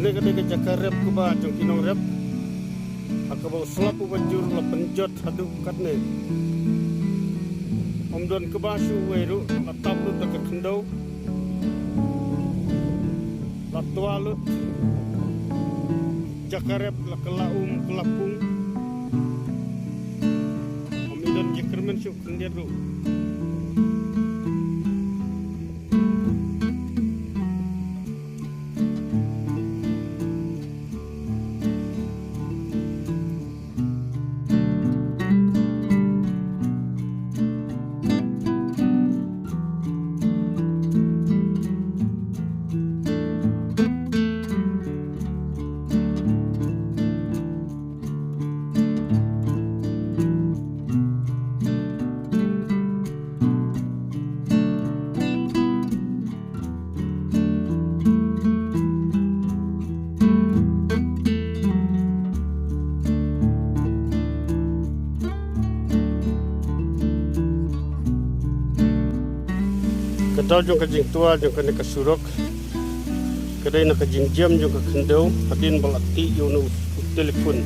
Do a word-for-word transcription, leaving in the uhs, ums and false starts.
Kane ka dei ka jaka rep kaba jong ki nongrep, ha kaba u slap uba jur la pynjot haduh katne. Ym don kaba shu wei ruh, la tap lut da ka khyndew, la twa lut. Jaka rep la kylla um kylla pung. Ym i don jingkyrmen shuh khyndiat ruh. Ka daw jong ka jingtwa jong kane ka surok ka dei na ka jingjem jong ka khyndew hadien ba la tih ïa u telephone.